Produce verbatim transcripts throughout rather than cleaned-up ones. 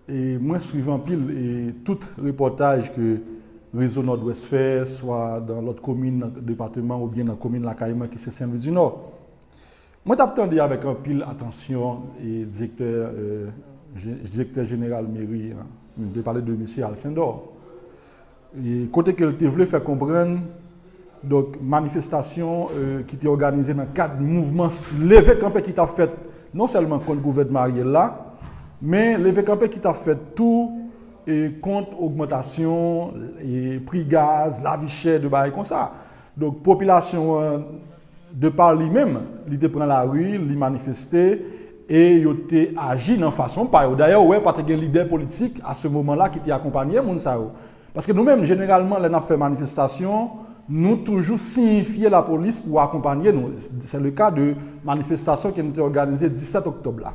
E mwen swiv anpil e tout repòtaj ke Rezo Nòdwès fè, swa nan lòt komin nan depatman oubyen nan komin lakay mwen ki se Sen Lwi di Nò. Mwen t ap tande avèk anpil atansyon e direktè, e, je- direktè jeneral meri an, m te pale de mesye Alcindor. E kote ke l te vle fè konprann, donk, manifestasyon e, ki te òganize nan kad mouvman s- leve kanpe ki t ap fèt non sèlman kont gouvènman Ariel la, men leve kanpe ki t ap fèt tou e, kont ogmantasyon e, pri gaz, lavi chè, de bagay konsa. Donk, popilasyon an, de pa li menm, li te pran lari, li manifeste, e yo te aji nan fason pa yo. Dayè, ou wè, pa te gen lidè politik a se moman la ki te akonpanye moun sa yo. Paske nou menm, jeneralman, lè n ap fè manifestasyon, nou toujou siyifye lapolis pou akonpanye nou. Se le ka de manifestasyon ke nou te òganize disèt oktòb la.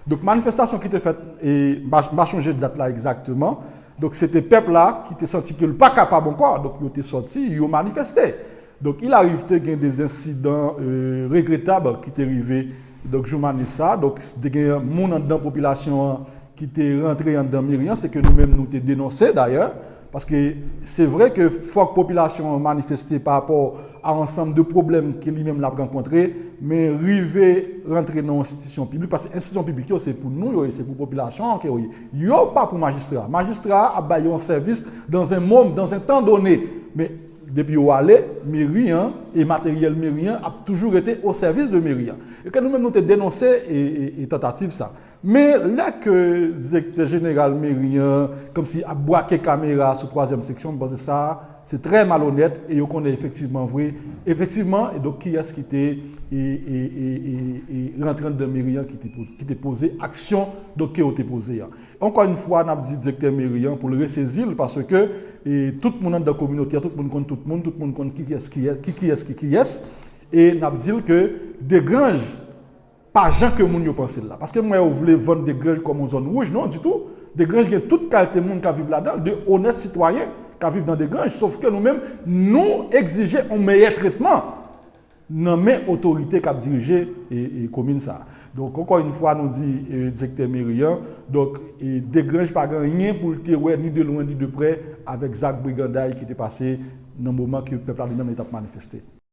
Donk, manifestasyon ki te fèt, e m pa- m pa chonje dat la egzakteman, donk, se te pèp la ki te santi ke l pa kapab ankò, donk, yo te sòti, yo manifeste. Donk, il arrive te gen de ensidan e, regretab ki te rive, donk, jou manif sa. Donk, te gen moun anndan popilasyon an ki te rantre anndan meri an, se ke nou menm nou te denonse dayè, paske se vre ke fòk popilasyon an manifeste pa rapò a ansanm de pwoblèm ke li menm l ap rankontre, men rive rantre nan enstitisyon piblik, paske enstitisyon piblik yo se pou nou yo ye, se pou popilasyon an ke yo ye. Yo pa pou majistra. Majistra a ap bay yo yon sèvis dans un moment, dans un temps donné. Men depi yo ale, meri an e materyèl meri an ap toujou rete o sèvis de meri an. E ke nou menm nou te denonse e, e, e tantativ sa. Men lè ke direktè jeneral meri an, kòmsi ap bwake kamera sou twazyèm seksyon, m panse sa, se trè malonèt e yo konnen efektivman vre, efektivman, e donk kiyès ki te e, e, e, e, e rantre anndan meri an ki te, po- ki te poze aksyon donk ke yo te poze an. Ankò yon fwa, n ap di direktè meri an pou l resezi l paske e, tout moun anndan kominote a, tout moun konn tout moun, tout moun konn ki kiyès ki, ki kiyès ki kiyès. E n ap di l ke Degranj pa jan ke moun yo panse l la. Paske m wè yo vle vann Degranj kòm yon zòn wouj, non, ditou. Degranj gen tout kalite moun k ap viv ladan l, de onèt sitwayen k ap viv nan Degranj, sof ke nou menm, nou egzije yon meyè tretman nan men otorite k ap dirije e, e komin sa a. Donk, ankò yon fwa, nou di e, direktè meri an, donk, e, Degranj pa gen anyen pou l te wè, ni de lwen, ni de prè, avèk zak briganday ki te pase nan moman ke pèp la li menm li t ap manifeste.